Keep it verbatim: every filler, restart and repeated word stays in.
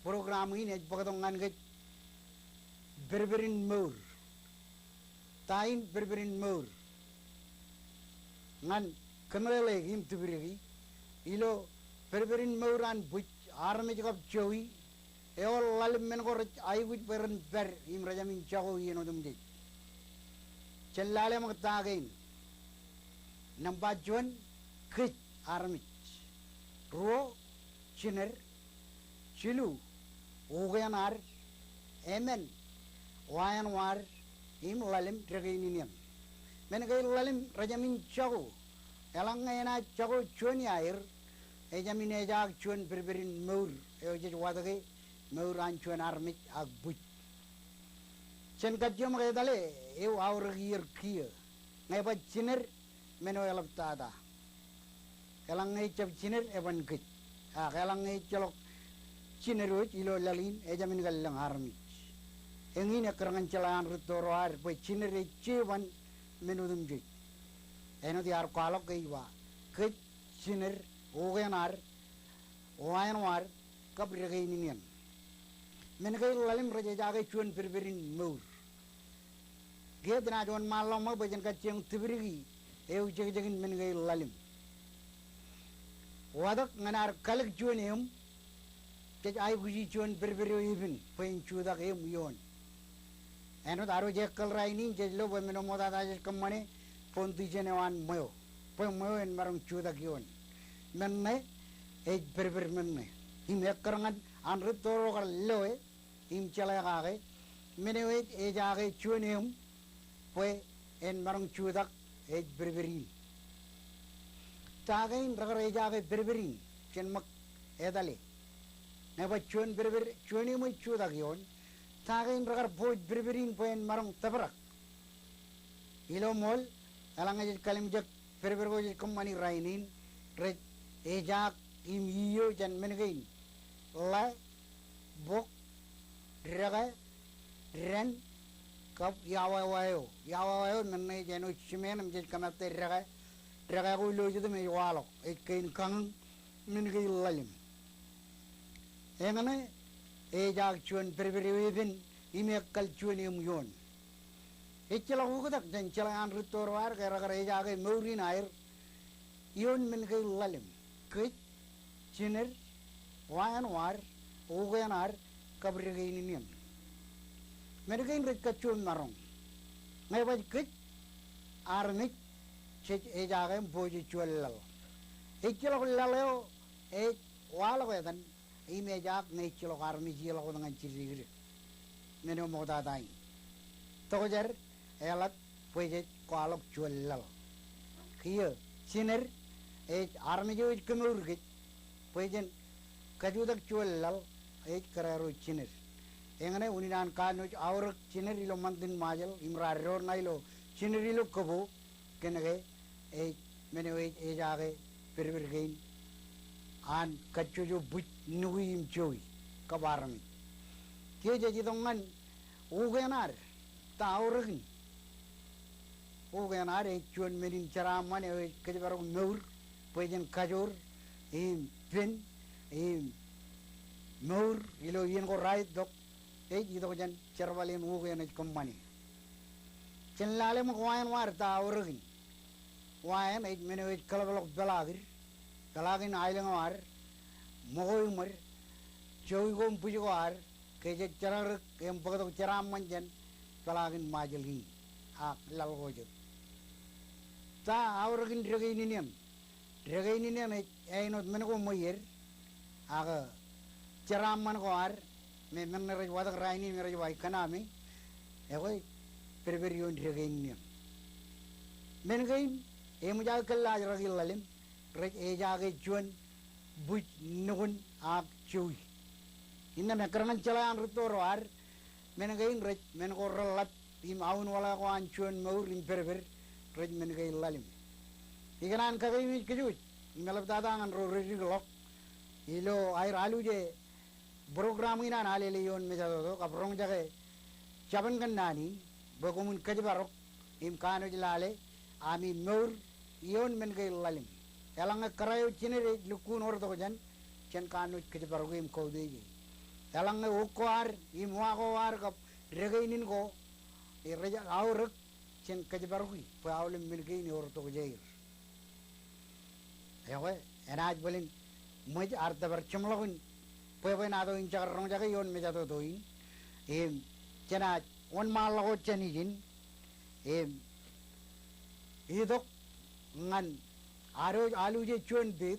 Program in ej bōktok ñan kōj, Perperin Mour. Ta in Perperin Mour? Ñan kōmeḷeḷeik im tūpdiki, ilo Perperin Mour an bwij, armej kab jowi, ewōr ḷalem men ko rej aikuj bwe ren pād im rejamin jako iien otemjej. Jen lale ṃōk ta kein. Nōṃba juon, kōj armej. Ruo, jined. Jilu, ukean ad. Emān, wa āinwōt ad. Im ḷalem, dekein ineeṇ. Men kein ḷalem rejamin jako. Eḷaññe enaaj jako juon iaer, ejamin ejaak juon perperin mour eo jej watōke, mour an juon armej ak bwij. Jen kajjioñ ṃōk etale eō aorōk iier kiiō. Ñe ba jined, men eo eḷaptata. Eḷaññe ejjab jined, eban kōj. Ak eḷaññe ejjeḷọk jined wōj ilo laḷ in, ejamin kar lōñ armej. Eñin ekkar ñan jeḷā an rūtto ro ad bwe jined ej jeban men otemjej. Āinwōt iar kwaḷọk ke ej ba, kōj, jined, ukean ad, wa āinwōt ad, kab dekein ineeṇ. Men kein ḷalem rej ejaake juon perperin mour. Kiiō jenaaj wōnṃaanḷọk ṃōk bwe jen kajjioñ tūpdiki eō jekjekin men kein ḷalem. Watōk ñan ad kalōk juon eōm, jej aikuji juon perperiō epen bwe en jutak eōm ioon. Āinwōt ad wōj ekkal rainin, jej lo bwe men eo ṃoktata jej kōṃṃane, foundation eo an ṃweo, bwe ṃweo en maroñ jutak ioon. Meṇe ej perper meṇe. Im ekkar ñan an rūtto ro kar loe im jeḷā kake, men eo ej ejaake juon eōm bwe en maroñ jutak ej perperin. Ta kein rekar ejaake perperin? Jen ṃōk etale. Ñe ba juon perper, juon eōm ej jutak ioon, ta kein rekar booj perperin bwe en maroñ tōprak? Ilo ṃool, eḷaññe jej kallimjek perper ko jej kōṃṃani rainin, rej ejaak im iiō jān men kein: ḷe, bok, deke, dān, kab iawewe eo. Iawewe eo meṇe ej āinwōt jimeeṇ im jej kōmatte deke. Deke ko ilo jitōm ej waḷọk, ej kein kañiñ men kein ḷalem. Eñṇe ejaak juon perperiō epen im ekkal juon eōm ioon. Ejjeḷọk ukōtak jān jeḷā an rūtto ro ad ke rekar ejaake mour in aer ioon men kein ḷalem: kōj, jined, wa āinwōt ad, ukean ad, kab dekein ineeṇ. Men kein rej kajjoor maroñ. Ñe baj kōj armej, jej ejaake im pojak juon laḷ. Ejjeḷọk laḷ eo ej waḷọk etan im ejaak ñe ejjeḷọk armej ieḷọk wōt ñan jidik. Men eo ṃoktata in. Tokjān eḷap bwe jej kwaḷọk juon laḷ. Kiiō, jined ej armej eo ej kemour kōj bwe jen kajutak juon laḷ, ej kōrā ro jined. Eñṇe unin an kanooj aorōk jined ilo ṃantin Ṃajeḷ im raar door ṇa ilo jined ilo kōbo, kōnke ej men eo ej ejaake perper kein an kajjojo bwij, nukwi im jowi kab armej. Kiiō jej itok ñan ukean ad, ta aorōkin? Ukean ad ej juon men in jeraaṃṃan eo ej kōjparok mour bwe jen kajoor im pen im mour ilo iien ko raar itok. Ej itok jān jerbal in ukean ej kōṃṃane. Jen lale ṃōk wa āinwōt ad, ta aorōkin? Wa āinwōt ad ej men eo ej kōḷapḷọk peḷaakid, peḷaakin aelōñ eo ad, ṃōko im ṃōd, jowi ko im bwij ko ad, ke jej jerọrōk im bōktok jeraaṃṃan jān peḷaakin Ṃajeḷ in ak laḷ ko jet. Ta aorōkin dekein ineeṇ? Dekein ineeṇ ej āinwōt men ko ṃweied, ak jeraaṃṃan ko ad, me men ṇe rej watōk rainin me rej ba economy, ekwe ej perper ioon dekein ineeṇ. Men kein eṃōj aō kōllaajrak in ḷalem, rej ejaake juon bwij, nukun ak jowi. Innām ekkar ñan jeḷā an rūtto ro ad, men kein rej men ko reḷap im aunwōḷā ko an juon mour im perper, rej men kein ḷalem. Ikōṇaan kakememej kōj wōj im eḷaptata ñan ro redikḷọk ilo aer aluje program in an Alele Ioon Mejatoto, kab roñjake jabōn kōnnaan in bwe koṃwin kōjparok im kanooj lale ami mour ioon men kein ḷalem. Eḷaññe kōrā eo jined ej lukkuun ortok jān, jen kanooj kōjparoke im kautiej e. eḷaññe okko ad im wa ko ad kab dekeinin ko, rej aorōk jān kōjparok e bwe aolep men kein ewōr tokjāer. Ekwe, enaaj bōlen ṃōj ad tōpar jeṃḷọkin bwebwenato in jekdọọn roñjake ioon mejatoto in. Im jenaaj wōnṃaanḷọk wōt jān ijin im itok ñan ad aluje juon page